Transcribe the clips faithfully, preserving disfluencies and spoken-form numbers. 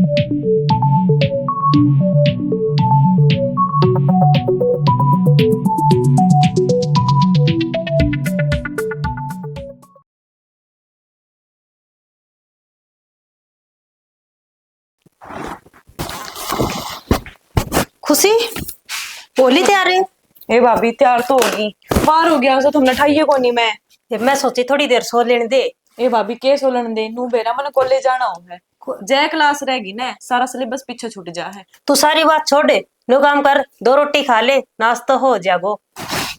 खुशी, होली तैयार है? ए भाभी, तैयार तो होगी, बार हो गया, सो तुमने ठाइए कोनी मैं। ये मैं सोची थोड़ी देर सो लेने दे। ए भाभी, के सो लेने दे, नू बेरा मन कॉलेज जाना हो है। जय क्लास रहेगी ना, सारा सिलेबस पीछे छूट जा है। तू सारी बात छोड़, नो काम कर, दो रोटी खा ले, नाश्ता हो जागो।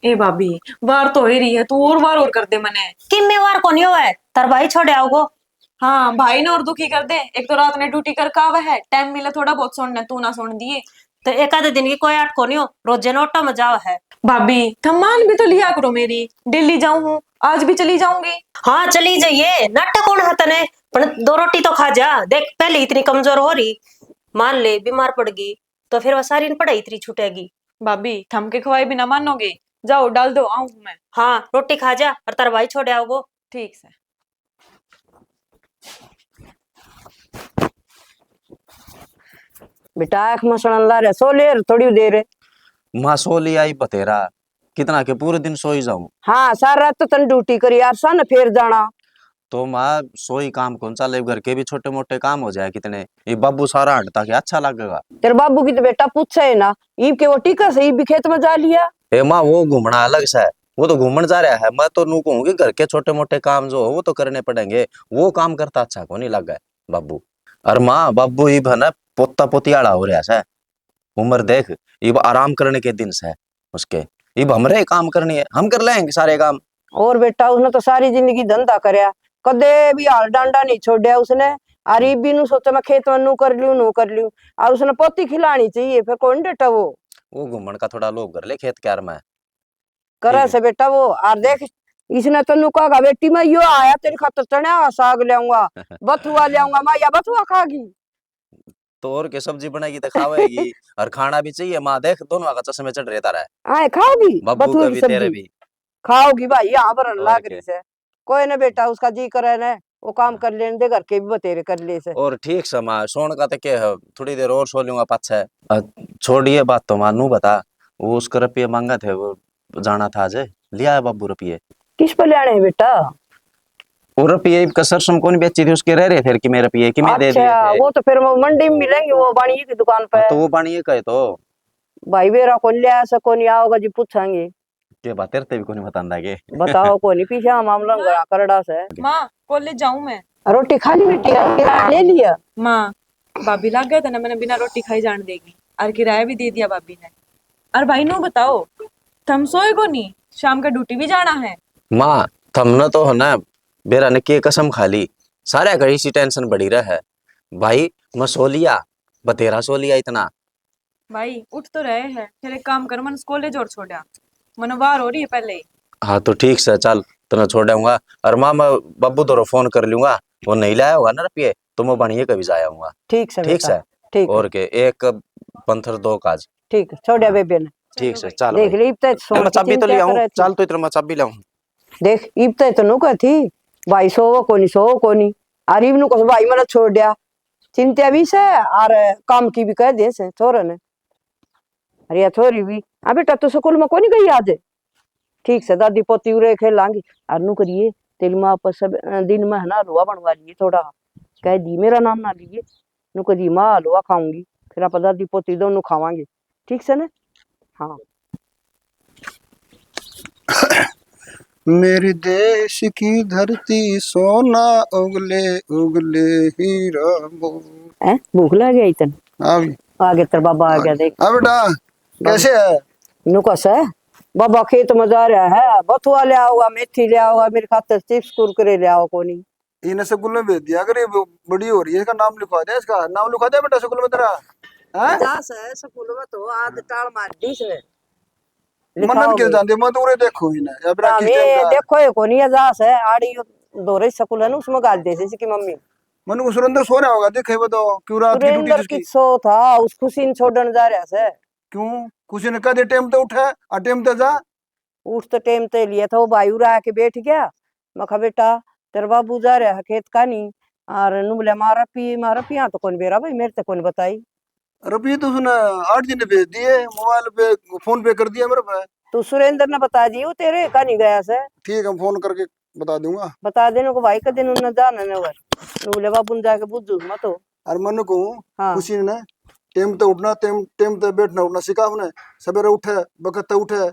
ए भाभी, बार तो हो ही रही है, तू और बार और कर दे मने। किम्मे बार कोनी होवे, तार भाई छोड़ आओगो। हाँ, भाई ने और दुखी कर दे। एक तो रात ने ड्यूटी करके आवे है, टाइम मिले थोड़ा बहुत सोने, तू ना सोने दिए। तो एक आधे दिन की कोई आट कोनी हो, रोजे नोटा में जाओ है। भाभी, थम मान भी तो लिया करो मेरी, डेली जाऊं हूँ, आज भी चली जाऊंगी। हाँ, चली जाइए, नाटक कौन है तने? पण दो रोटी तो खा जा, देख पहले इतनी कमजोर हो रही, मान ले बीमार पड़ गई तो फिर वह सारी पढ़ाई इतनी छूटेगी। भाभी, थम के खवाए बिना मानोगे? जाओ, डाल दो, आऊं हूं मैं। हाँ, रोटी खा जा और तारा भाई छोड़ आओगो। ठीक से। बेटा, आँख में सड़न ला रहे, सो ले थोड़ी देर। माँ, सो ले आई बतेरा, कितना के पूरे दिन सोई जाऊं। हाँ, सारा रात तो तन ड्यूटी करी यार, सन फेर जाना। तो माँ, सोई काम कौन चाले, घर के भी छोटे मोटे काम हो जाए कितने। ये बाबू सारा हटता के अच्छा लगेगा। तेरे बाबू की तो बेटा पूछे है ना, ईब के वो टीका से ईब भी खेत में जा लिया। ए माँ, वो घूमना अलग से, वो तो घूमन जा रहा है। मैं तो नू कहूँ कि घर के छोटे मोटे काम जो हो, वो तो करने पड़ेंगे। वो काम करता अच्छा को नहीं लगा है बाबू। अरे माँ, बाबू इब है ना, पोता पोती आला हो रहा है। उम्र देख, इब आराम करने के दिन से उसके। इब हमरे काम करनी है, हम कर लेंगे सारे काम। और बेटा, उसने तो सारी जिंदगी धंधा करया, कदे भी हाल डांडा नहीं छोड़या उसने। और इब भी नू सोचे, मैं खेत में नू कर लूं, नू कर लूं। और उसने पोती खिलानी चाहिए, फिर कौन डटे वो? वो घूमन का थोड़ा लोभ कर ले खेत क्यार में। करे ठीक है। से बेटा वो। और देख, इसने तो नू कहा, बेटी, मैं यो आया तेरी खातर चणा साग ल्याऊंगा, बथुआ ल्याऊंगा, माँ या बथुआ खागी। तो और के, सब्जी बनाएगी तो खावेगी। और खाना भी चाहिए माँ, देख दोनों का चश्मे चढ़ रहे तारा है। आए खाओगी बाबू बथुए का की भी, तेरे सब्जी? भी। खाओगी भाई, यहाँ पर और लाग के। रही से। कोई ना बेटा, उसका जी करे ना, वो काम हाँ। कर लेने दे, घर के भी बतेरे कर ले से। और ठीक से माँ, सोन का तो के है, थोड़ी देर और सो लूंगा पाछे। अ, छोड़िए बात तो माँ, नू बता, वो उसके रुपये मांगा थे, वो जाना था आज, लिया है बाबू रुपये? किस पे लेने हैं बेटा? वो रुपये इब कसर सम कौन बेची थी, उसके रह रहे थे कि मेरे रुपये कि मैं दे दिए अच्छा, थे। वो तो फिर वो मंडी में मिलेंगे, वो बाणिये की दुकान पे। हाँ, तो वो बाणिये का है तो। भाई बेरा को लिया से कोनी आओगा जी, पूछांगे। के बात तेरे ते भी कोनी बतांदा के? बताओ कोनी, पीछे मामला घरा करड़ा से। माँ, कॉलेज जाऊं मैं। रोटी खा ली बेटी, किराया ले लिया? माँ, भाभी लाग गए थे ना, मैंने बिना रोटी खाई जान देगी, और किराया भी दे दिया भाभी ने। और भाई नू बताओ, थम सोए कोनी, शाम का ड्यूटी भी जाना है। माँ, थमने तो है ना, बेरा ने के कसम खा ली, सारे घर इसी टेंशन बढ़ी रहे है। भाई, मैं सो लिया, बतेरा सो लिया इतना। भाई, उठ तो रहे हैं, फिर एक काम कर, मन कॉलेज और छोड़ा, मनो बाहर हो रही है पहले ही। हाँ, तो ठीक से, चल, तने छोड़ आऊंगा। और माँ, मैं बाबू धोरो फोन कर लूंगा, वो नहीं लाया होगा ना रुपये, तो मैं बनिए कभी जा आऊंगा। ठीक से ठीक बेटा, से? ठीक है। और के, एक पंथर दो काज। ठीक है, छोड़ आ हाँ। बेबे ने। ठीक से, चलो चल देख भाई। ले, इब तक सोन मैं की चाबी तो चिंता ले आऊं, करे थी। चल तो इतना मैं चाबी ले आऊं। देख, इब तक तो नु कह थी, भाई सोवो कोनी, सोवो कोनी। अरे इब नु कह, भाई मैंने छोड़ दिया। चिंता भी से, और काम की भी कह दे से, छोरे ने। अरे या छोरी भी, "हाँ बेटा, तू स्कूल में कोनी गई आज?" "ठीक से दादी, पोती उरे खेलांगी।" "और नु करिए, तेरी माँ पर सब, अ, दिन में है ना, हलवा बनवा लिए थोड़ा, कह दी मेरा नाम ना लिए, नु करिए माँ हलवा खाऊंगी, फिर आप दादी पोती दोनों खावांगे, ठीक से ना?" हाँ। मेरी देश की धरती सोना उगले उगले हीरा मोर। हैं? भूख लग गई तन? आ भी। आ गया तेरा बाबा, आ आ गया, गया। देख। आ बेटा, बाबा। कैसे है? नु कस है? बाबा खेत में जा रहा है, बथुआ ले आओगा, मेथी ले आओगा, मेरे खातर चिप्स कुरकुरे ले आओ कोनी। इन्हें स्कूल में भेज दिया कर, ये ब-, बड़ी हो रही है, इसका नाम लिखवा दे, इसका नाम लिखवा दे बेटा स्कूल में तेरा, हैं? जा से स्कूल में तो आज टाल मार दी इसने। मन लिखाओ के भी। जाते, मैं तो उरे देखो ही ना, या बेटा किस टाइम का? देखो ये कोनी है, जा से आड़ी यो धोरे स्कूल है ना, उसमें गाल दे से इसकी मम्मी। मन को सुरेंद्र सो रहा होगा, देखे वो तो, क्यों रात की ड्यूटी सुरेंद्र उसकी? की सो था, उस खुशी ने छोड़न जा रहा से। क्यों? खुशी ने कह दे टाइम तो उठे, आ टाइम तो जा। उठ तो टाइम ते लिया था, वो भाई उरा आके बैठ गया। मैं कहा, "बेटा, तेरा बाबू जा रहा है खेत का नहीं, और नु बोले, "मारा पी, मारा पी, यहाँ तो कौन बेरा भाई, मेरे तो कौन बताई।" रुपये तो उसने आठ दिन भेज दिए, मोबाइल पे, फोन पे कर दिया मेरे पे। तू सुरेंद्र ने बता दियो, तेरे का नहीं गया से। ठीक है, फोन करके बता दूंगा। बता देने को भाई, कदे उन्हें जाना न हुआ। नु बोले, "बाबू ने जाके बुझू मत हो।" और मनु को हाँ। खुशी ने टाइम तो उठना, टाइम, टाइम तो बैठना उठना सिखा उन्हें। सवेरे उठे, बखत तो उठे।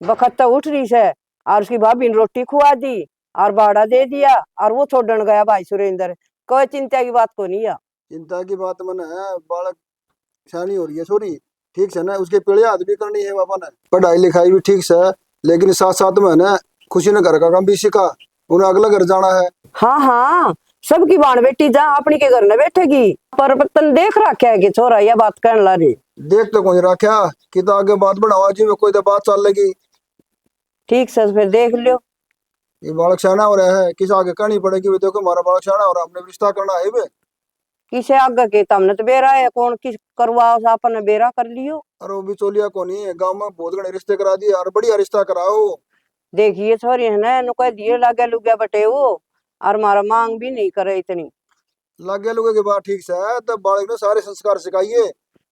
बखत तो उठ रही से, और उसकी भाभी ने रोटी खुआ दी, और भाड़ा दे दिया, और वो छोड़न गया भाई सुरेंद्र। कोई चिंता की बात को नहीं है। चिंता की बात मन है, बालक सियाणी हो रही है छोरी, ठीक से ना, उसके पीले हाथ भी करनी है बाबा ने। पढ़ाई लिखाई भी ठीक से, लेकिन साथ साथ में ना खुशी ने घर का काम भी सीखा, उन्हें अगला घर जाना है। हाँ, हाँ, सबकी बाण बेटी जा, अपनी के घर न बैठेगी। पर तन देख रखा है कि छोरा यह बात कहने ला रही। देख तो कोई रखा, कि तो आगे बात बढ़ावा जी में कोई तो बात चल लगी। ठीक से, फिर देख लियो। ये बालक सियाणा हो रहा है, किस आगे कहनी पड़ेगी, "वे देखो, हमारा बालक सियाणा हो रहा, हमने रिश्ता करना है बे।" किसे आगे के तमने तो बेरा है, कौन किस करवा, अपन ने बेरा कर लियो। अरे वो बिचौलिया को नहीं है, गांव में बहुत घणे रिश्ते करा दिए, और बढ़िया रिश्ता कराओ। देखिए छोरी है ना, नु कह दिए, लागे लुगे बटे वो, और मारा मांग भी नहीं करे इतनी। लागे लुगे की बात ठीक से है, तो बालक ने सारे संस्कार सिखाइए।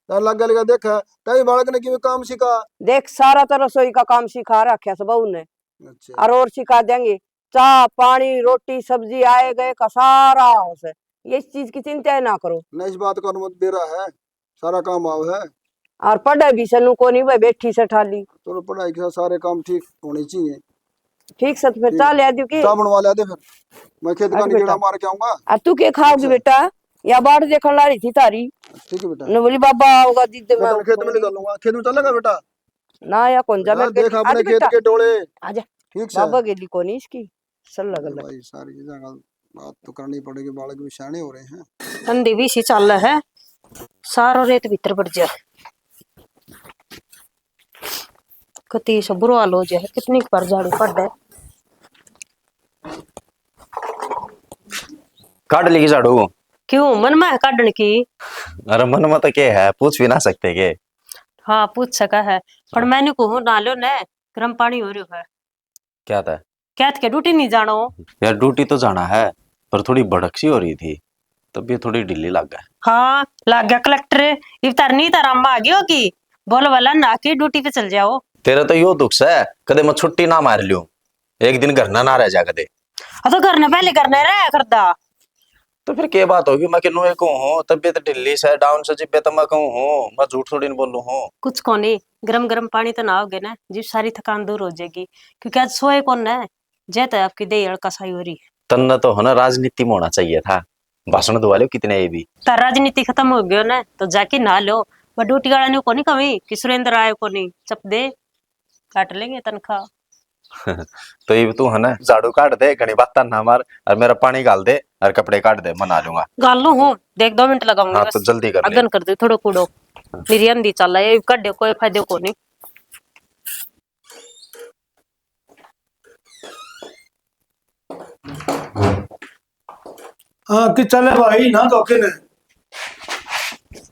तो लागे लुगे देख, तभी बालक ने किमें काम सीखा। देख, सारा तो रसोई का काम सिखा रखा सब बहू ने। अच्छा। और, और सिखा देंगे, चाह, पानी, रोटी, सब्जी, आए गए का सारा हो से। ये इस चीज की चिंता ही ना करो। ना, इस बात का अनुमति दे रहा है, सारा काम आव है। और पढ़े भी सनु को नहीं, वह बैठी से ठाली। चलो, पढ़ाई के साथ सारे काम ठीक होने चाहिए। ठीक से, तो फिर ठीक। चाह ले आ दियो की? चाह बनवा ले आ दे फिर। मैं खेत का आज निकलना बेटा। मार के आऊंगा। आ तू के खाओगे अच्छा। बेटा? या बाट देखण ला रही थी तारी। ठीक है बेटा। न बोली, "बाबा आओगा दीदी, मैं बेटा, खेत में ले चलूंगा। खेत में चलेगा बेटा? ना, या कौन जा, बेटा, मैं देख अपने खेत के डोले। आजा। ठीक से। बाबा गेली कोनी इसकी। सल्ला अरे गल्ला। भाई, सारी चीजां का बात तो करनी पड़ेगी, बालक भी सियाणे हो रहे हैं। ठंडी भी सी चाल है, सारो रेत भीतर पड़ जा। कति से बुरा हाल हो जाए, कितनी बार झाड़ू पड़ है। काट लेगी झाड़ू। क्यों, मन में है काटने की? अरे मन में तो के है, पूछ भी ना सकते के? हाँ, पूछ सका है, पर हाँ। मैंने कहूँ ना लो ने, गर्म पानी हो रह्यो है। क्या था? क्या था के ड्यूटी नहीं जानो? यार, ड्यूटी तो जाना है, पर थोड़ी भड़क सी हो रही थी, तबीयत थोड़ी ढीली लग गई। हाँ, लग गया कलेक्टर। इब तार नहीं तार अम्मा आ गई होगी, बोल वाला ना के ड्यूटी पे चल जाओ। तेरा तो यो दुख से, कदे मैं छुट्टी ना मार लूं, एक दिन घर ना, ना रह जा कदे। हाँ, तो घर ने पहले घर ने रहा करदा। तो फिर के बात होगी? मैं किन्नू एक हूँ, तबीयत ढीली से, डाउन से जिब्बे तो मैं कहूँ हूँ, मैं झूठ थोड़ी न बोलूँ हूँ। कुछ कोनी, गरम गरम पानी तो नहाओगे ना, जी सारी थकान दूर हो जाएगी, क्योंकि आज सोए कौन है, जै तो आपकी देह हल्का सा ही हो रही है। तन्ने तो है ना राजनीति में होना चाहिए था, भाषण दवा लो कितने ये भी। तार राजनीति खत्म हो गयो ना, तो जाके नहा लो। मैं ड्यूटी वाला ने कोनी कमी कि सुरेंद्र आयो कोनी, चप दे। काट लेंगे तनख्वाह। तो इब तू है ना झाड़ू काट दे, घणी बातां ना मार, और मेरा पानी गाल दे और कपड़े काट दे, मैं नहा लूंगा। गाल लूं हूँ, देख दो मिनट लगाऊंगी हाँ, बस। तो जल्दी कर ले। अगन कर दे थोड़ा कूड़ो। हाँ। मेरी आंधी चाल है, ये काटे कोई फायदे को नहीं। हाँ, कि चले भाई, ना धोखे ने।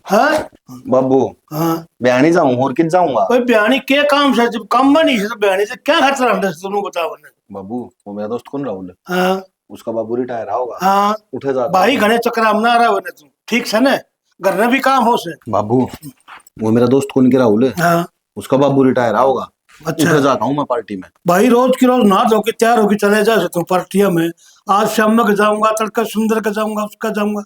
हाँ? बाबू, हाँ। ब्याणी जाऊं, और कित जाऊंगा? भाई, ब्याणी के काम से, जब काम में नहीं है, तो ब्याणी से क्या खर्च रहता है, तू बताओ ने। बाबू, वो मेरा दोस्त कौन राहुल है? हाँ। उसका बाबू रिटायर होगा। हाँ। उठे जाता भाई, है। घणे चक्कर में ना रहा हो ना तू, ठीक से ना? घर में भी काम हो से। बाबू, वो मेरा दोस्त कौन के राहुल है? हाँ। उसका बाबू रिटायर होगा। अच्छा। उठे जाता हूँ मैं पार्टी में। भाई, रोज की रोज नहा धो के तैयार होके चले जा सकते हो पार्टियां में। आज शाम में के जाऊंगा, तड़का सुंदर के जाऊंगा, उसका जाऊंगा।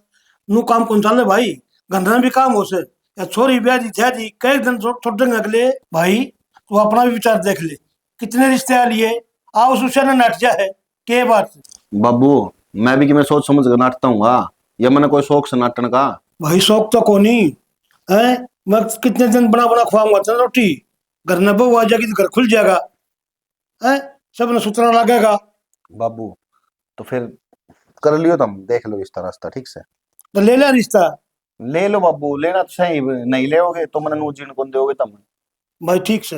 नू काम कौन चाले भाई, घर में भी काम हो से। या छोरी ब्याह दी, थ्या दी, कई दिन छो-, छोड़ देंगे अगले। भाई, तू अपना भी विचार देख ले, कितने रिश्ते आ लिए, आ उस उसे ने नट जा है, के बात? बाबू, मैं भी कि मैं सोच समझ कर नाटता हूँ, या मैंने कोई शौक से नाटन का? भाई, शौक तो कोनी है, मैं कितने दिन बना बना खुआऊंगा तेरे रोटी, घर में बहू आ जाएगी तो घर खुल जाएगा, हैं? सब ने सुथरा लगेगा। बाबू, तो फिर कर लियो तुम, देख लो इसका रास्ता, ठीक से? तो ले ले रिश्ता। ले लो बाबू, लेना तो सही, नहीं लेओगे तो मैंने नू जीण कौन दोगे तुम। भाई, ठीक से।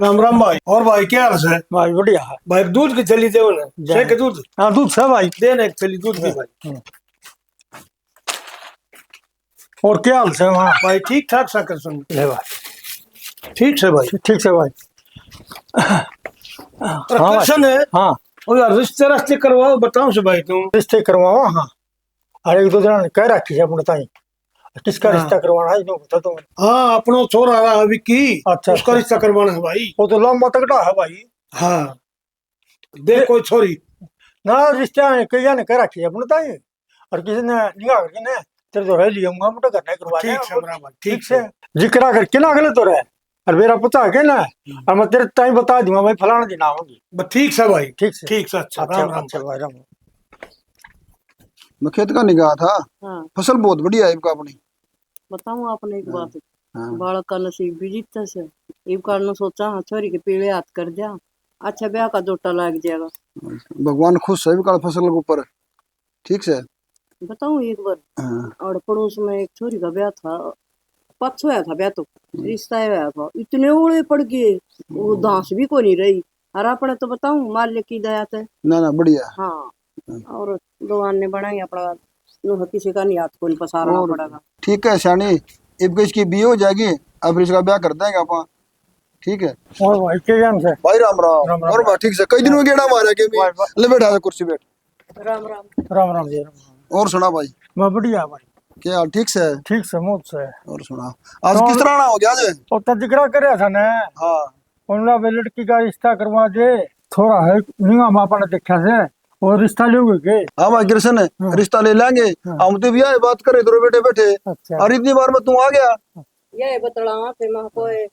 राम राम भाई। और भाई, क्या हाल से? भाई, बढ़िया है। भाई, दूध की थैली दे ना। जय। से के दूध? हाँ, दूध से भाई। दे ना एक थैली दूध की भाई। हम्म। और क्या हाल से वहाँ? भाई, ठीक ठाक सा कृष्ण। ले भाई। ठीक से भाई। ठीक से भाई। हाँ भाई। कृष्ण है। हाँ। ओ यार, रिश्ते रास्ते करवाओ, बताओ से भाई तुम। रिश्ते करवाओ, हाँ। अरे, एक दो जना ने कह रखी है अपने ताई। किसका हाँ। रिश्ता करवाना है, इन्हों बता दो। हाँ, अपनो छोरा रहा विक्की, अच्छा, उसका अच्छा, रिश्ता अच्छा। करवाना है भाई। वो तो लंबा तगड़ा है भाई। हाँ। देख ये कोई छोरी। ना, रिश्ता है, कईया ने कह रखी है अपने ताई। और किसी ने निगाह करके ना, तेरे तो रह लिया, हम तो घर नहीं करवा ठीक ले, से, हम बराबर, ठीक ठीक से। से। जिक्रा करके ना अगले तो रह। और मेरा पता है के ना, हम्म। और मैं तेरे ताई बता दूंगा भाई, फलाना दिन आऊंगी। बस ठीक से भाई, ठीक से। ठीक से, अच्छा, अच्छा, राम राम अच्छा भाई। भाई, राम राम। मैं खेत का नहीं गया था। हाँ। फसल बहुत बढ़िया है इबका अपनी। बताऊं आपने एक हाँ, बात? हाँ। बालक का नसीब भी जीते से। इबका ने सोचा, हाँ, छोरी के पीले हाथ कर दिया, अच्छा ब्याह का जोटा लाग जाएगा। भगवान खुश है इबका फसल के ऊपर। ठीक से। बताऊं एक बार? हाँ। और पड़ोस में एक छोरी का ब्याह था, पाछो आया था ब्याह तो, हम्म। रिश्ता आया था, इतने ओले पड़ गए, वो हम्म। धांस भी कोनी रही। और आपने तो बताऊं, मालिक की दया से। ना, ना, बढ़िया। हाँ। हम्म। और भगवान ने बनाई अपना, नु किसी का नहीं हाथ कोनी पसारना और पड़ेगा। ठीक है, स्याणी, इब इसकी बी हो जाएगी, अब इसका ब्याह कर देंगे अपन। ठीक है। और भाई, के जान से? भाई, राम राम। राम राम। और भाई, ठीक से? कई दिन हो गेड़ा मारा के भी। भाई, भाई। ले, बैठा जा कुर्सी, बैठ। राम राम। राम राम जी, राम राम। और सुना भाई? मैं बढ़िया भाई। क्या हाल, ठीक से? ठीक से, मौज से। और सुना, आज तो किस तरह ना हो गया आज? और तो जिक्रा करे था ना। हाँ। उन्होंने भी लड़की का रिश्ता करवा दे, थोड़ा है, निगाह में आपने देखा से, और रिश्ता लोगे के? हाँ भाई कृष्ण, हाँ। रिश्ता ले लेंगे। हाँ। हम तो भी आए, बात करे इधर बैठे बैठे। अच्छा। और इतनी बार में तू आ गया। ये बतलावा थे मां को, ए,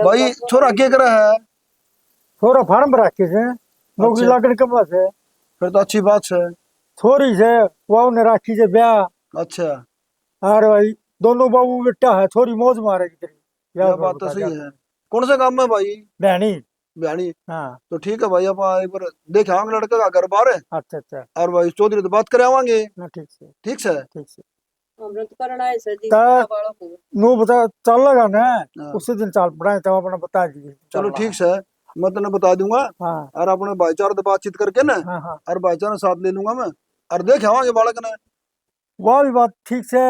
भाई, डबका छोरा के करे है? छोरा फार्म पर राखे से, नौकरी अच्छा। लागण के बाद से। फिर तो अच्छी बात है। छोरी से, वो उन्हें राखी से ब्याह। अच्छा। और भाई, दोनों बाबू बेटा है, छोरी मौज मारेगी तेरी। क्या बात तो सही है। कौन सा गांव में भाई? भैणी। भैणी। हाँ। तो ठीक है भाई, आप एक बार देख आवांगे लड़के का घर बार। अच्छा, अच्छा। और भाई चौधरी तो बात कर आवांगे। ना, ठीक से। ठीक से। ठीक से। हमने तो करना है सर जी, ता बालों को। नो बता, चल लगा ना, हाँ। उसी दिन चाल पड़ा है, तब अपना बता दिए। चलो, ठीक से, मैं तन्ने बता दूंगा। हाँ। और अपने भाईचारा तो बातचीत करके ना, हाँ, हाँ। और भाईचारा साथ ले लूंगा मैं, और देख आवांगे बालक ने। वह भी बात ठीक से,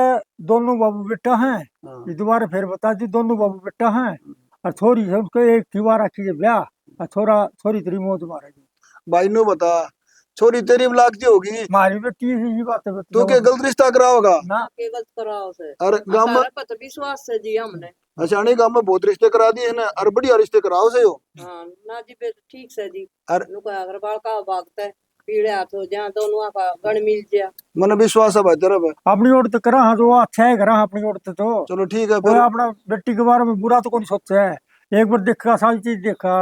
दोनों बाबू बेटा हैं। हाँ। ये दोबारा फिर बता दी, दोनों बाबू बेटा हैं। हम्म। और छोरी है उसको एक दीवार रखी है ब्याह, और छोरा, छोरी तेरी मौज मारेगी। भाई नो बता, छोरी तेरी भी लागती होगी। मारी बेटी है, ये बात है, तू के गलत रिश्ता कराओगा? ना। के गलत कराओ से। अरे गांव में सारा पत विश्वास से जी हमने। अच्छा, नहीं, गांव में बहुत रिश्ते करा दिए हैं ना, अरे बढ़िया रिश्ते कराओ से हो। हाँ, ना जी, बे, ठीक से जी। अरे नुका अगर बालका भागते पीले हाथ हो जा, दोनों का गण मिल जा। मने विश्वास है भाई तेरे पे। अपनी ओर तो करा, हाँ, जो अच्छा है करा, अपनी ओर तो, तो। चलो ठीक है, कोई फिर अपना बेटी के बारे में बुरा तो कोई सोचे है। एक बार देखा, सारी चीज देखा,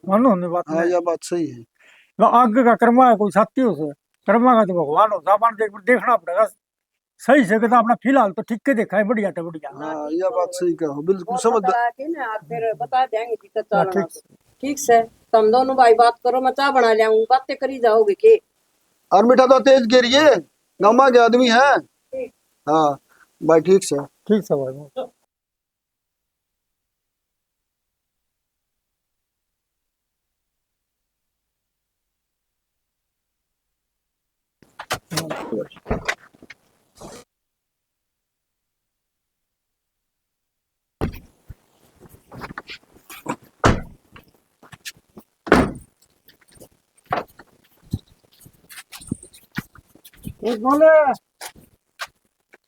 मानो हमने बात हाँ, नहीं। यह बात सही है। ना आगे का कर्मा है, कोई साथी हो से, कर्मा का तो भगवान हो, सामान देख, देखना पड़ेगा। सही से तो अपना फिलहाल तो ठीक के देखा है, बढ़िया तो बढ़िया। हाँ, यह बात सही कहो, बिल्कुल और समझ पता है कि ना, आप फिर बता देंगे कि कच्चा हाँ, रहना ठीक। ठीक से, तुम दोनों भाई बात करो, मैं चाय बना ले आऊं, बातें करी जाओगे के? और मीठा तो तेज गिर ये, गामा के आदमी है। ठीक। हाँ, भाई, ठीक से। ठीक से भाई। ए, बोले,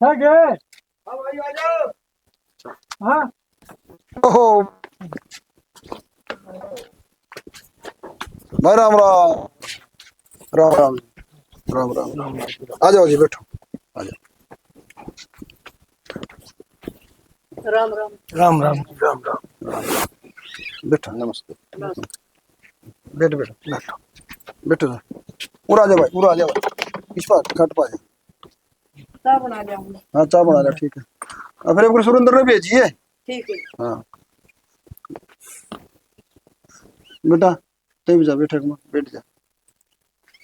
है के? हाँ भाई, आ जाओ। हाँ? ओहो। भाई, राम राम। राम राम। राम राम। आ जाओ जी, बैठो। आ जाओ। राम राम। राम राम, राम राम। बैठो। नमस्ते। नमस्ते। बैठ, बैठ, बैठो। बैठो। उरा आ जा भाई, उरा आ जा भाई। इस पार, खट पा जा। चाय बना ले आऊंगा। हाँ, चाय बना ले, ठीक है। अब फिर एक बार सुरेंद्र ने भेजिए। ठीक है। हाँ। बेटा, तू भी जा, बैठक में बैठ जा।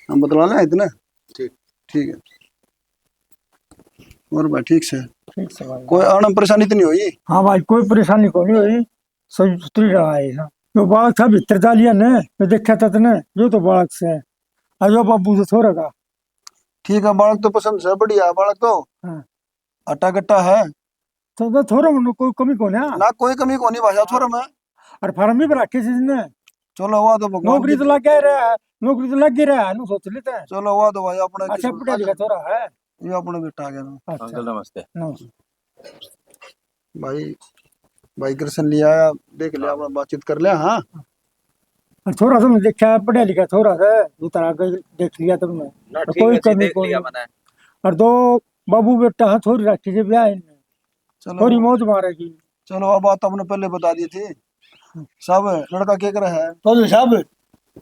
हम बतला लें इतना। ठीक। ठीक है। और भाई, ठीक से? ठीक से भाई। कोई आना परेशानी तो नहीं हुई? हाँ भाई, कोई परेशानी को नहीं हुई, सही सुथरी रहा है ना। जो बालक था भीतर जा लिया ने, मैं देखा था तने, यो तो बालक से, आ यो बाबू से छोरा का। ठीक है, बालक तो पसंद से, बढ़िया है बालक तो। हाँ। अट्टा कट्टा है। तो, तो छोरा में कोई कमी कोनी है। ना, कोई कमी कोनी भाई साहब, छोरा में। और फार्म भी भर रखे से इसने। चलो, हुआ तो भगवान नौकरी की तो लग गया रहा, नौकरी तो लग गया रहा, नु सोच लेते हैं। चलो, हुआ तो भाई अपना अच्छा, किस्मत पढ़ा लिखा छोरा है। ये अपना बेटा आ गया ना। अच्छा। अंकल, नमस्ते। नमस्ते। भाई, भाई कृष्ण ले आया, देख लिया, हाँ। अपना बातचीत कर लिया, हाँ। और छोरा तुमने देखा, पढ़ा लिखा छोरा है, ये तरह का देख लिया तुमने। ना, और ठीक कोई है जी, कमी देख कोई लिया नहीं। मैंने। और दो बाबू बेटा है, छोरी राखी से ब्याह इनने। चलो। छोरी मौज मारेगी। चलो, अब बात आपने पहले बता दी थी। सब लड़का के करे है? चौधरी साहब,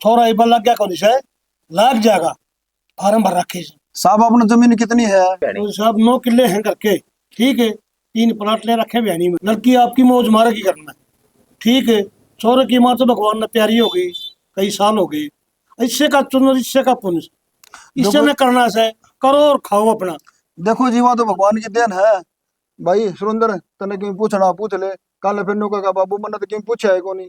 छोरा इब लग गया कोनी से, लाग जाएगा, फार्म भर रखे से। साहब, आपने जमीन कितनी है? चौधरी साहब, नौ किले हैं करके, ठीक है, तीन प्लाट ले रखे बयानी में। लड़की आपकी मौज मारेगी घर में, ठीक है। छोरे की माँ तो भगवान ने प्यारी हो गई, कई साल हो गए। इससे का चुनर, इससे का पुण्य, इससे देखो, ने करना से करो और खाओ अपना। देखो जी, वहाँ तो भगवान की देन है। भाई सुरेंद्र, तने क्यों पूछना, पूछ ले। कल फिर नु कहेगा, "बाबू, मन्ने तो क्यों पूछा है कोनी।"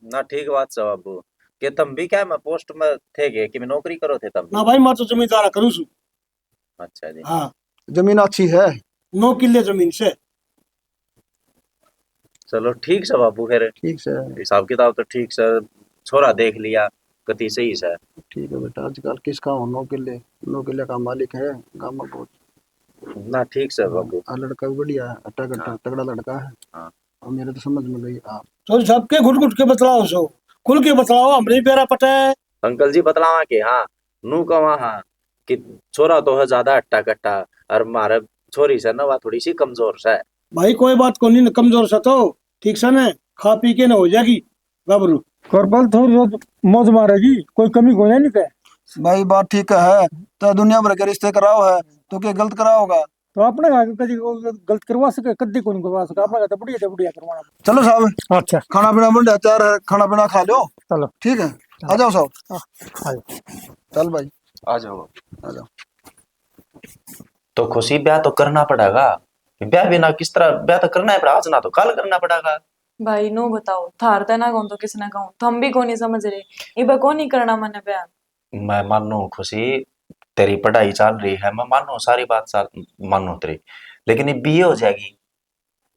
ना, ठीक बात से बाबू। के तम भी क्या मैं पोस्ट में थे के, कि मैं नौकरी करो थे तम भी? ना भाई, मैं तो जमींदारा करूँ सु। अच्छा जी। हाँ। जमीन अच्छी है? नौ किले जमीन से। चलो, ठीक से बाबू, फिर ठीक से। हिसाब किताब तो ठीक से, छोरा देख लिया, कति सही से। ठीक है बेटा, आजकल किसका हो नौ किले, नौ किले का मालिक है गांव में बहुत। ना, ठीक से बाबू। आ लड़का भी बढ़िया है, अट्टा कट्टा, हाँ। तगड़ा लड़का है। हाँ। और मेरे तो समझ में गई आप। तो सबके घुट घुट के बतलाओ सो, खुल के बतलाओ, हमने प्यारा पटा है। अंकल जी, बतलावा के, हाँ, नू कवा, हाँ, कि छोरा तो है ज्यादा अट्टा कट्टा, और मारे छोरी से ना, वा थोड़ी सी कमजोर से। भाई, कोई बात कोनी न, कमजोर से तो ठीक से ने, खा पी के ना हो जाएगी गाबरू। करबल थोड़ी बहुत मौज मारेगी, कोई कमी कोनी ते। भाई, बात ठीक है, तो दुनिया भर के रिश्ते कराओ है, तो के गलत कराओगा? तो अपने घर कदी गलत करवा सके, कदी कोनी करवा सके, अपने घर तो बढ़िया ते बढ़िया करवाना। चलो साहब, अच्छा। खाना पीना बन रहा, तैयार है, खाना पीना खा लो। चलो। ठीक है, चलो। आ जाओ साहब। हाँ, आ जाओ। चल भाई। आ जाओ। आ जाओ। तो खुशी, ब्याह तो करना पड़ेगा। ब्याह बिना किस तरह, ब्याह तो करना ही पड़ा, आज ना तो कल करना पड़ेगा। भाई, नो बताओ, थार तै ना कहूँ तो किसने कहूँ, थम भी कोनी समझ रहे। इबे कोनी करना मने ब्याह। मैं मानू खुशी, तेरी पढ़ाई चल रही है, मैं मानू सारी बात चल, मानू तेरी, लेकिन ये बीए हो जाएगी,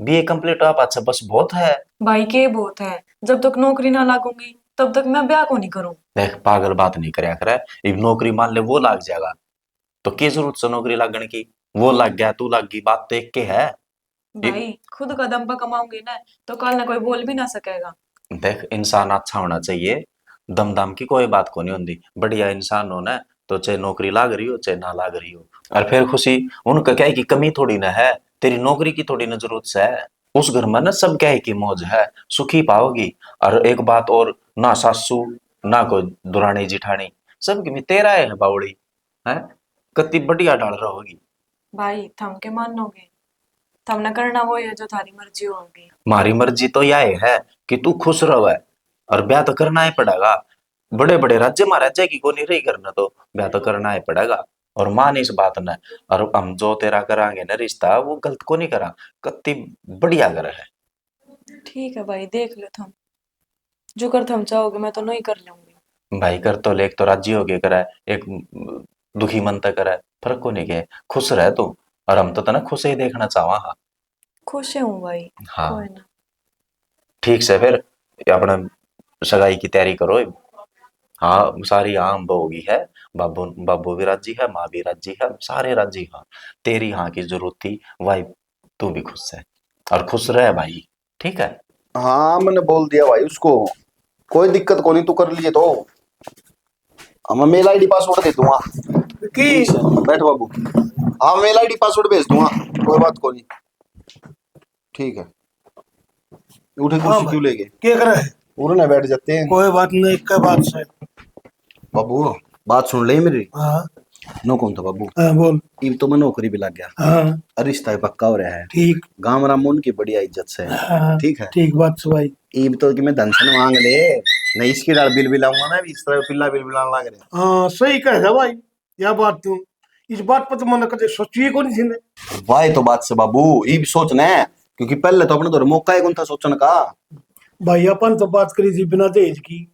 बीए कंप्लीट हुआ पाछे बस बहुत है। भाई, के बहुत है? जब तक नौकरी ना लागूंगी, तब तक मैं ब्याह को नहीं करूँ। देख, पागल बात नहीं करया करे। इब नौकरी मान ले, वो लाग जाएगा, तो के जरूरत से नौकरी लागण की? वो लाग गया, तू लाग गई, बात तो एक के है। भाई, खुद का दम पर कमाऊंगी ना, तो कल ना कोई बोल भी ना सकेगा। देख, इंसान अच्छा होना चाहिए, दम दाम की कोई बात को नहीं होती। बढ़िया इंसान हो ना, तो चाहे नौकरी लाग रही हो, चाहे ना लाग रही हो। और फिर खुशी, उनका क्या है कि कमी थोड़ी ना है, तेरी नौकरी की थोड़ी ना जरूरत से है। उस घर में ना सब क्या है कि मौज है, सुखी पाओगी। और एक बात और, ना सासू, ना कोई दुरानी जिठानी, सब की तेरा है बावड़ी। हैं? कत्ती बढ़िया ढाल रहोगी। भाई, थम के मानोगे? थमने करना वो है जो थारी मर्जी होगी। म्हारी मर्जी तो या है कि तू खुश रहे, और ब्याह तो करना ही पड़ेगा। बड़े बड़े राज्य महाराजा की कोनी रही करना, तो ब्याह तो करना ही पड़ेगा। और मान इस बात ने, और हम जो तेरा करांगे ना रिश्ता, वो गलत को नहीं करा, कत्ती बढ़िया घर है। ठीक है भाई, देख लो थम, जो कर थम चाहोगे, मैं तो नहीं कर लूंगी। भाई, कर तो ले, एक तो राजी होके करे, एक दुखी मन तक करे, फर्क को नहीं के, खुश रह तू। और हम तो तने खुश ही देखना चाहवा हाँ। खुश हूँ भाई। हाँ। कोई ना। ठीक से फिर अपने सगाई की तैयारी करो। हाँ, सारी हाँ होगी है, बाबू, बाबू भी राजी है, माँ भी राजी है, सारे राजी हाँ। तेरी हाँ की जरूरत थी, भाई, तू भी खुश है और खुश रह भाई, ठीक है? हाँ, मैंने बोल दिया भाई उसको, कोई दिक्कत को नहीं, तू कर लिए तो। हाँ, मैं मेल आईडी पासवर्ड दे दूंगा। की? बैठ बाबू। हाँ, मेल आईडी पासवर्ड भेज दूंगा, कोई बात को नहीं। ठीक है, उठे, हाँ कुर्सी भाई। क्यों लेके? के करे? उरे ना बैठ जाते हैं। कोई बात नहीं, एक बात से। बाबू, बात सुन ले मेरी। हाँ। नो कौन था बाबू? हाँ, बोल। इब तो मैं नौकरी भी लग गया। हाँ। और रिश्ता भी पक्का हो रहा है। ठीक। गांव राम उनकी बढ़िया इज्जत से। हाँ, ठीक है। ठीक बात से भाई। इब तो कि मैं धन सन मांग ले, नहीं इसकी डाल बिल बिलाऊंगा ना, इस तरह पिल्ला बिल बिलाने लग रहे। हाँ, सही कह रहा भाई। या बात तू, इस बात पर तो मैंने कदे सोची ही कोनी थी ने। वाह, तो बात से बाबू, इब सोच ने, क्योंकि पहले तो अपने तो मौका ही कौन था सोचने का। भाई, अपन तो बात करी थी बिना दहेज की,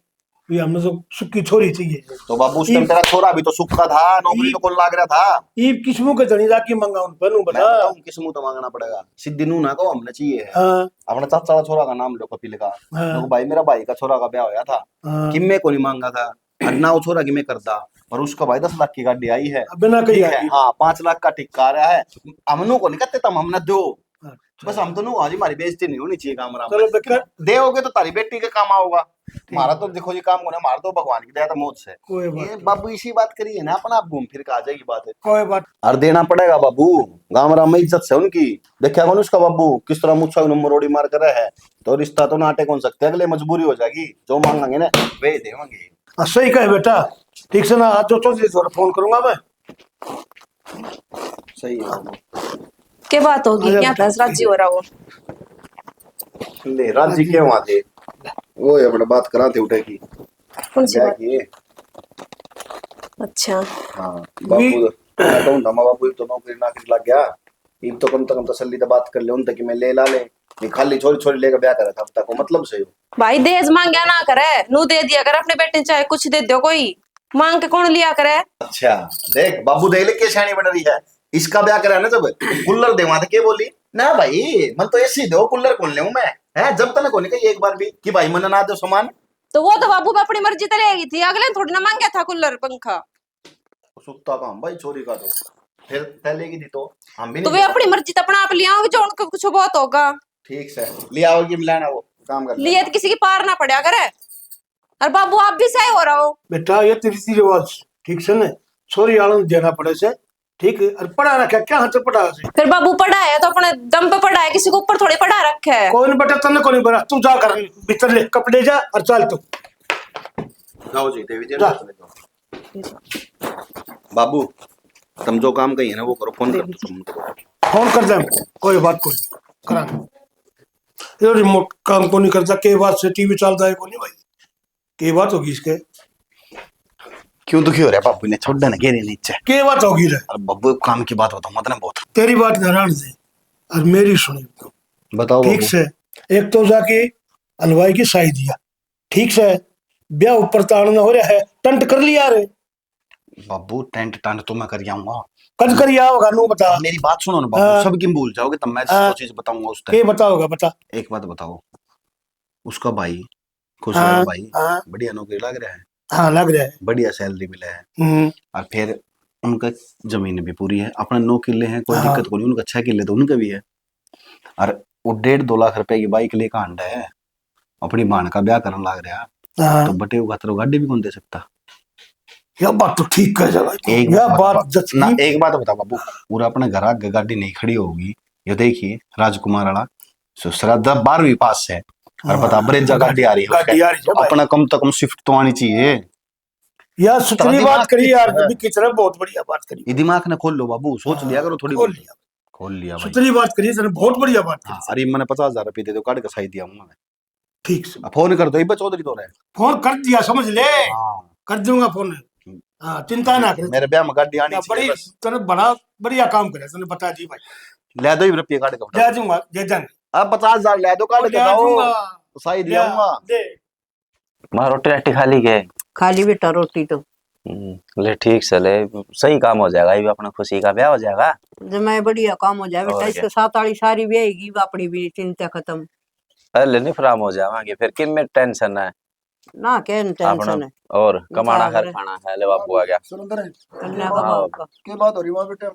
ये हमने तो सुक्की छोरी चाहिए। तो बाबू, उस टाइम तेरा छोरा भी तो सुक्का था, नौकरी तो कौन लाग रहा था। ईब किस्मों के धनी जाके मंगा उन पर, नू बता। मैं बताऊं, किस्मों तो मांगना पड़ेगा। सीधी नू ना कहो, हमने चाहिए है। हाँ। अपना चाचा का छोरा का नाम लो, कपिल का। हाँ। तो भाई, मेरा भाई का छोरा का ब्याह होया था, हाँ। किम्मे को नहीं मांगा था, और ना वो छोरा किम्मे करता, पर उसका भाई दस लाख की गाड़ी आई है। अब बिना कही ठीक है, आई। हाँ, पाँच लाख का टिक्का आ रहा है। हम नू को नहीं कहते, तुम हमने दो। अच्छा। बस हम तो नू, आज हमारी बेइज्जती नहीं होनी चाहिए काम राम चलो, में। बेकार। देओगे तो तारी बेटी के काम आओगा। ठीक। हमारा तो देखो जी काम होने, हमारा तो भगवान की दया तो मौज से। कोई बात ये नहीं। बाबू इसी बात करी है ना, अपना आप घूम फिर के आ जाएगी बात। कोई बात। और देना पड़ेगा बाबू, गांव राम में इज्जत से उनकी। देखा कौन उसका बाबू किस तरह मुच्छा उन्हें मरोड़ी मार कर रहा है, तो रिश्ता तो नाटे कौन सकते, अगले मजबूरी हो जाएगी, जो मांगेंगे ना वे देवांगे। हाँ, सही कहे बेटा, ठीक से ना, आज जो तो फोन करूंगा मैं। सही है। के बात होगी, अरे क्या था, राजी हो रहा हो? ले, राजी के वहाँ थे, वो ही अपने बात करा थे उठे की। कौन सी बात? की? अच्छा। हाँ, बाबू, मैं कहूँ धमा बाबू, तो नौकरी नाकरी लग गया, इब तो कम से कम तसल्ली तो बात कर ले उन तक कि मैं ले ला ले, ये खाली छोरी छोरी लेकर ब्याह करा था, अब तक को मतलब सही हो। भाई, दहेज मांग्या ना करे, नू दे दिया कर अपने बेटे, चाहे कुछ दे दो कोई, मांग के कौन लिया करे? अच्छा, देख बाबू, देख ले के सियाणी बन रही है। इसका ब्याह करा ना जब, कूलर देवा तो के बोली, ना भाई, मन तो एसी दो, कूलर कौन लेऊं मैं? है, जब तने कोनी कही एक बार भी कि भाई मन ना दो सामान। तो वो तो बाबू मैं अपनी मर्जी तो लेगी थी, अगले ने थोड़ी ना मांगा था कूलर पंखा। सुत्ता काम भाई छोरी का तो, फिर पहले की थी तो हम भी तो नहीं वे लेते। अपनी मर्जी तो अपना आप ले आओगे, जो उनको कुछ बहुत होगा। ठीक से ले आओगी, मिलाना वो काम कर लिए लेना। तो किसी की पार ना पड़ा करे। और बाबू, आप भी सही हो रहा हो। बेटा, ये तो रीति रिवाज, ठीक से ना, छोरी आलन देना पड़े से, ठीक है, और पढ़ा रखा क्या हाथ पढ़ा से। फिर बाबू, पढ़ा है तो अपने दम पे पढ़ा है, किसी को ऊपर थोड़ी पढ़ा रखा है। कोई नहीं बेटा, तन्ने कोनी बरा, तू जा कर भीतर ले कपड़े जा और चल तू। जाओ जी, देवी जी, जा। बाबू, तुम जो काम कही है ना, वो करो, फोन कर दो तुम उनको। फोन कर दे, कोई बात कोनी, करा। ये रिमोट काम कोनी करता, के बात से टीवी चलता है कोनी भाई, के बात होगी इसके? क्यों दुखी हो रहा है बाबू ने? छोड़ देना, गिरे नीचे। के बात होगी रे? अरे बाबू, एक काम की बात बताऊं, मतलब बहुत। तेरी बात ना रहने दे, और मेरी सुनी। बताओ ठीक बाबू। से, एक तो जाके हलवाई की साई दिया, ठीक से, ब्याह ऊपर ताड़ना हो रहा है, टंट कर लिया रे। बाबू, टेंट टांट तो मैं कर आऊंगा। कद कर आऊंगा, नू बता। मेरी बात सुनो ना बाबू, हाँ। सब की भूल जाओगे, तब मैं हाँ। सब चीज बताऊंगा उस टाइम। के बताओगा, बता। एक बात बताओ, उसका भाई, खुश हाँ, भाई, हाँ। बढ़िया नौकरी लग रहा है। हाँ, लग रहा है। बढ़िया सैलरी मिला है। हम्म। और फिर उनका जमीन भी पूरी है, अपने नौ किले हैं, कोई हाँ। दिक्कत कोनी, उनका छह किले तो उनका भी है। और वो डेढ़ दो लाख रुपए की बाइक लेकर हांडा है, अपनी भाण का ब्याह करन लाग रहा, हाँ। तो बटे वो खातर गाड़ी भी कौन दे सकता? यह बात तो ठीक कह जा भाई। एक यह बात बात बता, जच ना, की। एक बात बता बाबू, पूरा अपने घर आगे गाड़ी नहीं खड़ी होगी। ये देखिए राजकुमार वाला ससुरा द-, बारहवीं पास है और हाँ। बता ब्रेजा गाड़ी आ रही है उसके। गाड़ी आ रही है तो भाई। अपना कम तो कम स्विफ्ट तो आनी चाहिए। यार सुथरी बात करी यार, भी किचरा बहुत बढ़िया बात करी। ये दिमाग ने खोल लो बाबू, सोच लिया करो थोड़ी बहुत। खोल लिया। खोल लिया भाई। सुथरी बात करी तने, बहुत बढ़िया बात करी। हाँ, अरे मैंने पचास हजार रुपये दे दो, काट के साई दिया हूँ मैं। ठीक से। अब फोन कर दो, इब्बे चौधरी तो रहे। फोन कर दिया, समझ ले। हाँ। कर दूंगा फोन। हम्म। हाँ, चिंता ना कर। मेरे ब्याह में गाड़ी आनी चाहिए बड़ी, बस। तने बड़ा बढ़िया काम करे, तने बता दी भाई। ले दो ही रुपये काट के। दे दूंगा, दे देंगे। अब पचास हजार ले दो, काट के दे दूंगा। साई दिया हूँ। दे। माँ, रोटी राटी खा ली के? खा ली बेटा रोटी तो। हम्म, ले ठीक से ले, सही काम हो जाएगा, ये भी अपना खुशी का ब्याह हो जाएगा। जमाई बढ़िया काम हो जाए बेटा, इसके साथ वाली सारी ब्याहेगी, अपनी भी चिंता खत्म। अरे नहीं, फराम हो जावांगे फिर, किन में टेंशन है? ना, क्या टेंशन है? और कमाना है, खाना है, ले बाबू आ गया। सुरेंद्र, कन्या का हाँ, बाप का। के बात हो रही वहाँ बेटा?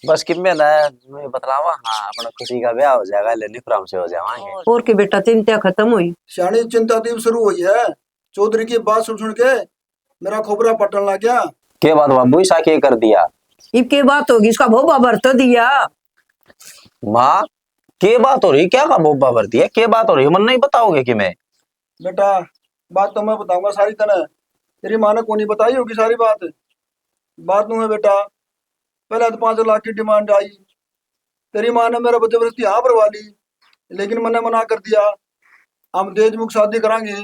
बस किम्मे ना, मैं बतलावा, हाँ, अपना खुशी का ब्याह हो जाएगा, ले निफराम से हो जावांगे। और की बेटा, चिंता खत्म हुई? सियाणी चिंता तो इब शुरू हुई है। चौधरी की बात सुन सुन के मेरा खोपरा पटन लग गया। के बात बाबू, ऐसा के कर दिया? इब के बात होगी, इसका भोबा भर तो दिया। माँ, के बात हो रही, क्या का भोबा भर दिया, के बात हो रही, मन नहीं बताओगे कि मैं? बेटा, बात तो मैं बताऊंगा सारी तने। तेरी माँ ने कोनी बताई होगी सारी बात। बात नू है बेटा, पहले तो पाँच लाख की डिमांड आई, तेरी माँ ने मेरे पे जबरदस्ती हाँ भरवा ली, लेकिन मैंने मना कर दिया। हम दहेज मुख शादी करांगे,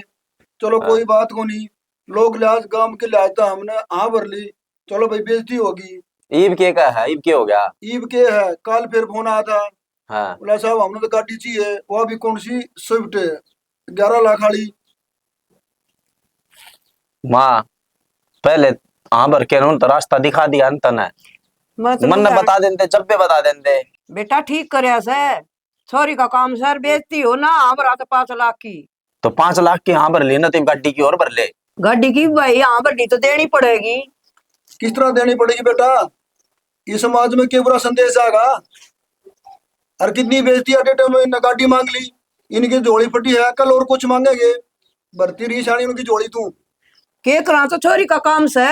चलो हाँ। कोई बात कोनी, लोग लिहाज, गांव के लिहाज तो हमने हाँ भर ली, चलो भाई बेइज्जती होगी। ईब के का है, ईब के हो गया? ईब के है, काल फिर फोन आया था, हाँ। बोला साहब हमने तो गाड़ी चाहिए, वो भी कौन सी स्विफ्ट, ग्यारह लाख वाली। माँ, पहले हाँ भर के उन तो रास्ता दिखा दिया न तने। मैं तो मन ने बता देंदे, जब भी बता देंदे। बेटा, ठीक करया से। छोरी का काम सर, बेइज्जती हो ना, हाँ भरा तो पाँच लाख की। तो पाँच लाख की हाँ भर ली ना, तो गाड़ी की और भर ले। गाड़ी की भाई हाँ भर ली तो देनी पड़ेगी। किस तरह देनी पड़ेगी बेटा? इस समाज में के बुरा संदेश जाएगा? और कितनी बेइज्जती, अटे टाइम इन्हें गाड़ी मांग ली, इनकी झोली फटी है, कल और कुछ मांगेंगे। भरती रही सानी उनकी झोली तू। के करा तो छोरी का काम से,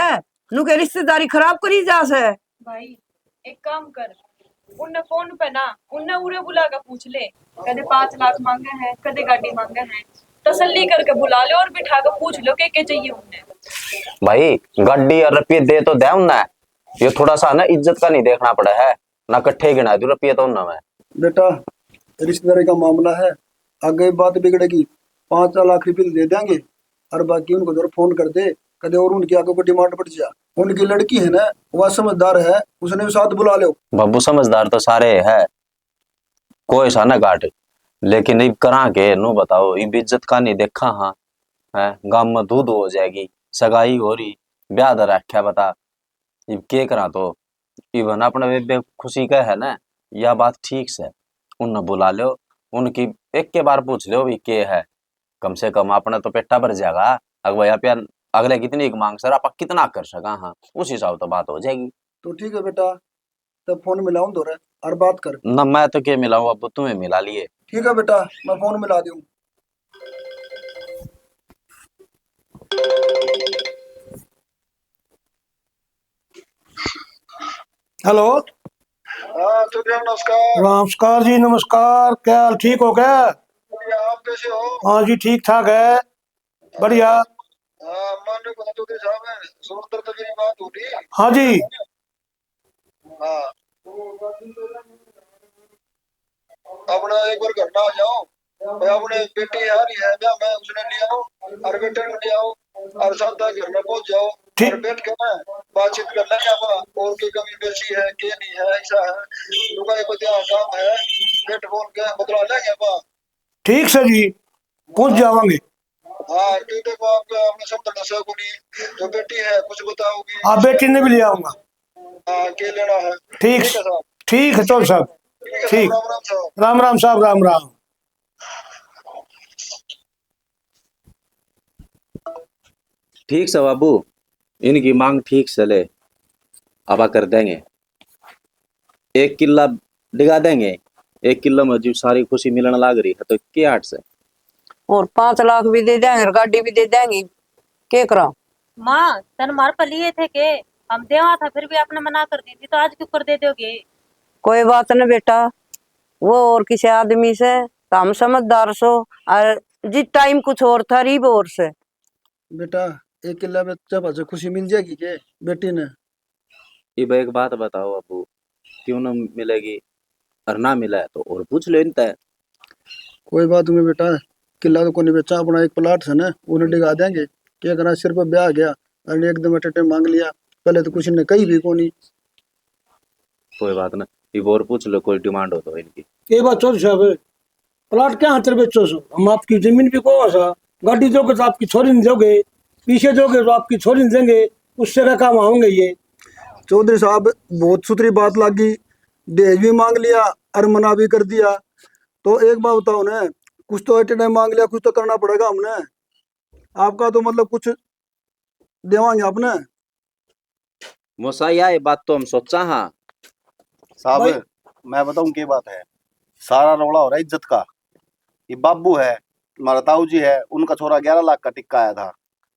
नु के रिश्तेदारी खराब करी जा से। भाई, एक काम कर, उनने फोन पे ना, उनने उरे बुला के पूछ ले, कदे पाँच लाख मांगे हैं, कदे गाड़ी मांगे हैं, तसल्ली करके बुला ले और बिठा के पूछ लो के के चाहिए उनने। भाई, गाड़ी और रुपये दे तो दे उनने, ये थोड़ा सा ना इज्जत का नहीं देखना पड़ा है, ना कट्ठे गिना दू रुपये तो उनने मैं। बेटा, रिश्तेदारी का मामला है, आगे बात बिगड़ेगी। पाँच लाख रुपये दे देंगे और बाकी उनको जरूर फोन कर दे, कदे और उनकी आगे कोई डिमांड बढ़ जा। उनकी लड़की है ना, वह समझदार है, उसने भी साथ बुला लो। बाबू, समझदार तो सारे है, कोई सा ना घाट, लेकिन इब करा के नु बताओ, इब इज्जत का नहीं देखा हाँ, है गाम में दूध हो जाएगी, सगाई हो रही, ब्याह धर रख्या बता, इब के करा तो, इब ना अपने बेबे खुशी का है ना, या बात ठीक से, उन्हें बुला लो, उनकी एक के बार पूछ लो भी के है, कम से कम अपना तो पेटा भर जाएगा। अगवा या प्यार अगले कितनी एक मांग सर, आप कितना कर सका हाँ, उस हिसाब तो बात हो जाएगी। तो ठीक है बेटा, तब फोन मिलाऊं धोरे और बात कर। ना, मैं तो के मिलाऊं, अब तुम्हें मिला लिए। ठीक है बेटा, मैं फोन मिला दूं। हेलो। हाँ चौधरी साहब, नमस्कार। नमस्कार जी, नमस्कार। क्या हाल, ठीक हो क्या? बढ़िया, आप कैसे हो? हाँ जी, ठीक ठाक है, बढ़िया। हाँ, माननीय चौधरी साहब, सुंदर तो मेरी बात हो रही। हाँ जी। हाँ। अपना एक बार घर ना आ जाओ, भाई, अपने बेटी आ रही है ब्याह में, उसने ले आओ और बेटे को ले आओ और सादा घर में पहुंच जाओ। ठीक। और बैठ के ना बातचीत कर लेंगे आप, और की कमी बेसी है, के नहीं है, ऐसा है, लुगाई को ध्यान काम है, बैठ बोल के बतला लेंगे आप। ठीक सर जी, पहुंच जावांगे। हाँ, क्यों देखो, आपका हमने सब तो डसा को नहीं, जो बेटी है कुछ बताओगी। हाँ, बेटी ने भी ले आऊंगा। हाँ, के लेना है? ठीक। ठीक है साहब। ठीक है चौधरी साहब। ठीक है, ठीक। राम राम साहब। राम राम साहब, राम राम। ठीक से बाबू, इनकी मांग ठीक से ले, आवा कर देंगे। एक किला डिगा देंगे, एक किला में जो सारी खुशी मिलने लाग रही है, तो के आठ से? और पाँच लाख भी दे देंगे और गाड़ी भी दे देंगे, के करा? माँ, तन मार पे लिए थे के? हम देवा था, फिर भी आपने मना कर दी थी, तो आज क्यों कर दे दोगे? कोई बात न बेटा, वो और किसी आदमी से, तो हम समझदार सो, और जिस टाइम कुछ और था, रीब और से। बेटा, एक किला बेचा पाछे खुशी मिल जाएगी के बेटी ने? इब एक बात बताओ अबू, क्यों ना मिलेगी? और ना मिला है तो और पूछ लो इनते। कोई बात नहीं बेटा, किला तो कोनी बेचा, अपना एक प्लाट है ना, उन्हें डिगा देंगे। क्या करना, सिर पर ब्याह आ गया और एकदम अटेटे मांग लिया, पहले तो कुछ ने कही भी कोनी। कोई बात ना, इब और पूछ लो, कोई डिमांड हो तो इनकी। ये बात चौधरी साहब, प्लाट क्या खातर बेचो सो? हम आपकी जमीन भी को सा, गाड़ी दोगे तो आपकी छोरी ने दोगे, पीछे दोगे तो आपकी छोरी ने देंगे, उससे क्या काम आओगे ये? चौधरी साहब, बहुत सुथरी बात लागी, दहेज भी मांग लिया और मना भी कर दिया। तो एक बात बताओ ना, कुछ तो एट टाइम मांग लिया, कुछ तो करना पड़ेगा हमने। आपका तो मतलब कुछ देवांगे आपने। मोसा, या ये बात तो हम सोचा हाँ। साहब, भाई। मैं बताऊं के बात है, सारा रोला हो रहा है इज्जत का। ये बाबू है, हमारा ताऊ जी है, उनका छोरा ग्यारह लाख का टिक्का आया था,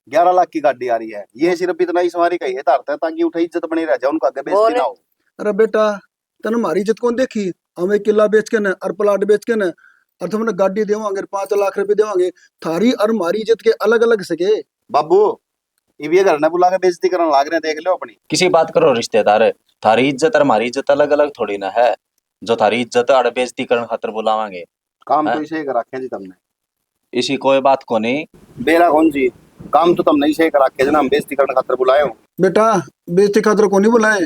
ग्यारह लाख की गाड़ी आ रही है। ये सिर्फ इतना ही सवारी का ही है, तारते ताकि उठे इज्जत बनी रह जाए, उनको आगे बेइज्जती ना हो। अरे बेटा, तने हमारी इज्जत कौन देखी? हम एक किला बेच के न और प्लाट बेच के न और तुमने गाड़ी देवांगे, पाँच लाख रुपए देवांगे। थारी और हमारी इज्जत के अलग अलग सके। बाबू, इब ये घर ने बुला के बेइज्जती करने लाग रहे हैं, देख लो अपनी। किसी बात करो रिश्तेदार, थारी इज्जत और हमारी इज्जत अलग अलग थोड़ी ना है, जो थारी इज्जत अड़ बेइज्जती करने खातर बुलावांगे। काम तो हैं? इसे ही कर रखे जी तुमने। इसी कोई बात को नहीं। बेरा कौन जी, काम तो तुमने इसे ही कर रखे जना, हम बेइज्जती करने खातर बुलाए हो। बेटा, बेइज्जती खातर को नहीं बुलाए,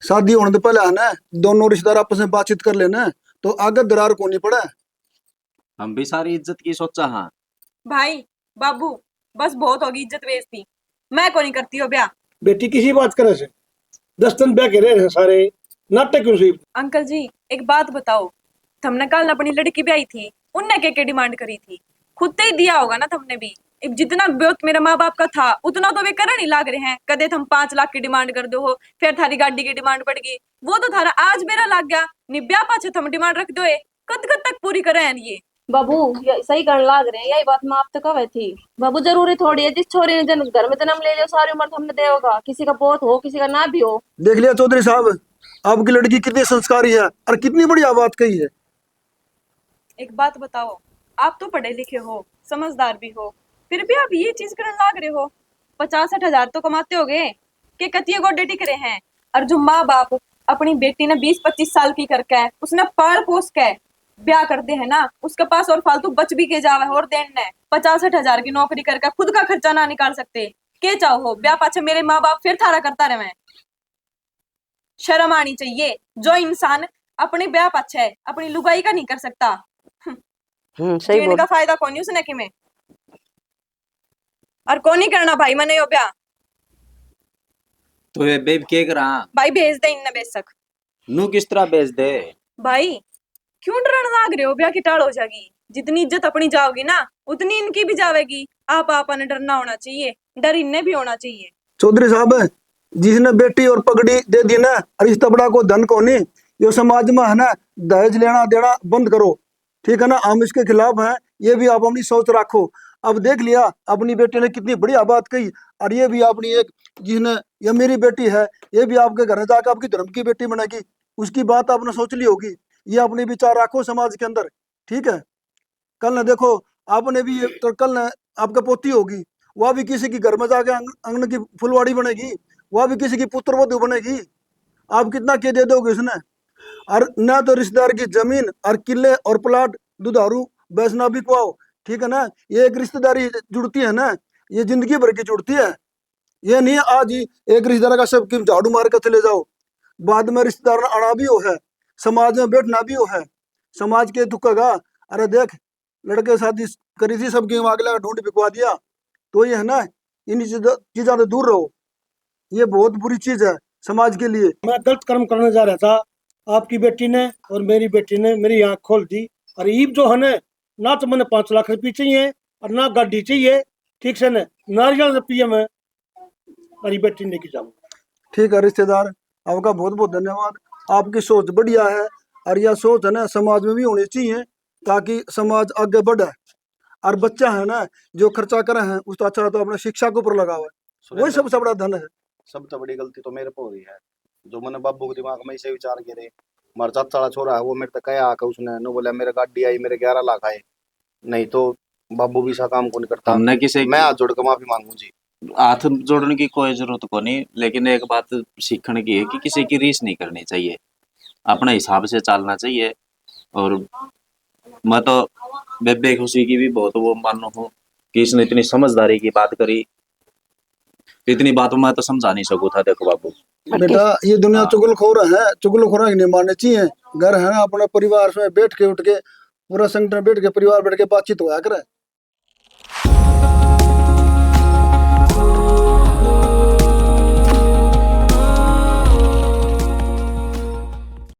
शादी होने तो पहले है ना, दोनों रिश्तेदार आपस में बातचीत कर लेना, तो आगे दरार को नहीं पड़े। हम भी सारी इज्जत की सोचा हाँ। भाई, बाबू, बस बहुत होगी इज्जत बेइज्जती। मैं कोनी करती हो ब्याह। बेटी किसी बात करे से? दस दिन ब्याह के रहे हैं सारे, नाटक क्यों सी? अंकल जी, एक बात बताओ, हमने कल अपनी लड़की ब्याही थी, उनने के के डिमांड करी थी? खुद ते ही दिया होगा ना तुमने भी। इब जितना ब्योत मेरे माँ बाप का था, उतना तो वे करन ही लाग रहे हैं। कदे थम पाँच लाख की डिमांड कर दो हो, फिर थारी गाड़ी की डिमांड बढ़ गई। वो तो थारा आज बेरा लाग गया, नि ब्याह पाछे थम डिमांड रख दो ए। कद कद तक पूरी करे हैं ये? बाबू, ये सही कहने लाग रहे हैं, यही बात मैं आप तो कहे थी। बाबू, जरूरी थोड़ी है जिस छोरी ने जन घर में जन्म ले लियो, सारी उम्र थमने देगा, किसी का बहुत हो, किसी का ना भी हो। देख लिया चौधरी साहब, आपकी लड़की कितनी संस्कारी है और कितनी बढ़िया बात कही है। एक बात बताओ, आप तो पढ़े लिखे हो, समझदार भी हो, फिर भी आप ये चीज करने लाग रहे हो। पचास साठ हजार तो कमाते होगे, के कतिये गोडे टिक रहे हैं? और जो माँ बाप अपनी बेटी ने बीस पच्चीस साल की करके उसने पाल पोस के ब्याह कर दे है ना, उसके पास और फालतू बच भी के जावे और देन ने पचास साठ हजार की नौकरी करके खुद का खर्चा ना निकाल सकते। के चाहो हो, ब्याह पाछे मेरे माँ बाप फिर थारा करता रहे। शर्म आनी चाहिए, जो इंसान अपने ब्याह पाछे अपनी लुगाई का नहीं कर सकता। हम्म, सही जीण बोल। का फायदा कोनी उसने किमे। और कोनी करना भाई मने यो ब्याह। तो ये बेब के करा? भाई भेज दे इनने बेशक। नू किस तरह भेज दे? भाई क्यों डरण लाग रहे हो? ब्याह की टाल हो जाएगी, जितनी इज्जत अपनी जाओगी ना उतनी इनकी भी जावेगी। आप आपने डरना होना चाहिए, डर इनने भी होना चाहिए। चौधरी साहब, जिसने बेटी और पगड़ी दे दी ना, और इस तबड़ा को धन कोनी, यो समाज में है ना, दहेज लेना देना बंद करो, ठीक है ना? हम इसके खिलाफ हैं, ये भी आप अपनी सोच रखो। अब देख लिया, अपनी बेटी ने कितनी बढ़िया बात कही, और ये भी अपनी एक, जिसने, ये मेरी बेटी है, ये भी आपके घर में जाकर आपकी धर्म की बेटी बनेगी, उसकी बात आपने सोच ली होगी। ये अपने विचार रखो समाज के अंदर, ठीक है? कल ने देखो, आपने भी ये, तो कल ने आपका पोती होगी, वह भी किसी की घर में जाके आंग-, आंगन की फुलवाड़ी बनेगी, वह भी किसी की पुत्र वधु बनेगी। आप कितना के दे दोगे उसने? और ना तो रिश्तेदार की जमीन और किले और प्लाट दुधारू बेचना बिकवाओ, ठीक है ना? ये एक रिश्तेदारी जुड़ती है ना, ये जिंदगी भर की जुड़ती है। ये नहीं आज ही एक रिश्तेदार का सब की झाड़ू मार के चले जाओ, बाद में रिश्तेदार ने आना भी हो है, समाज में बैठना भी हो है, समाज के दुखेगा। अरे देख, लड़के शादी करी थी, सबकी अगला ढूंढ बिकवा दिया, तो ये है ना, इन चीजों चीजों से दूर रहो। ये बहुत बुरी चीज है समाज के लिए। मैं गलत कर्म करने जा रहा था, आपकी बेटी ने और मेरी बेटी ने मेरी आंख खोल दी। और ईब जो है ना, ना तो मैंने पाँच लाख रुपये चाहिए और ना गाड़ी चाहिए, ठीक से ना, नारियल रुपये में मेरी बेटी लेके जाऊंगा। ठीक है रिश्तेदार, आपका बहुत बहुत धन्यवाद। आपकी सोच बढ़िया है, और यह सोच है ना समाज में भी होनी चाहिए, ताकि समाज आगे बढ़े। और बच्चा है ना, जो खर्चा करे हैं, उस तो अच्छा तो अपने शिक्षा के ऊपर लगावे, वही सबसे बड़ा धन है। सबसे बड़ी गलती तो मेरे पे हो रही है, जो मैंने बाबू के दिमाग में इसे विचार गिरे। हमारा चाचा वाला छोरा है, वो मेरे तक कहा आके, उसने नो बोला, मेरे गाड़ी आई, मेरे ग्यारह लाख आए, नहीं तो बाबू भी ऐसा काम को नहीं करता। हमने किसी मैं हाथ जोड़ के माफी मांगू जी। हाथ जोड़ने की कोई जरूरत को नहीं, लेकिन एक बात सीखने की है कि किसी की रीस नहीं करनी चाहिए, अपने हिसाब से चलना चाहिए। और मैं तो बेबे खुशी की भी बहुत वो मानू हूँ कि इसने इतनी समझदारी की बात करी, इतनी बात मैं तो समझा नहीं सकूँ था। देखो बाबू, बेटा, ये दुनिया चुगलखोर है, चुगलखोर की नहीं माननी चाहिए। घर है ना, अपने परिवार से बैठ के उठ के, पूरा संगठन बैठ के, परिवार बैठ के बातचीत होया करे।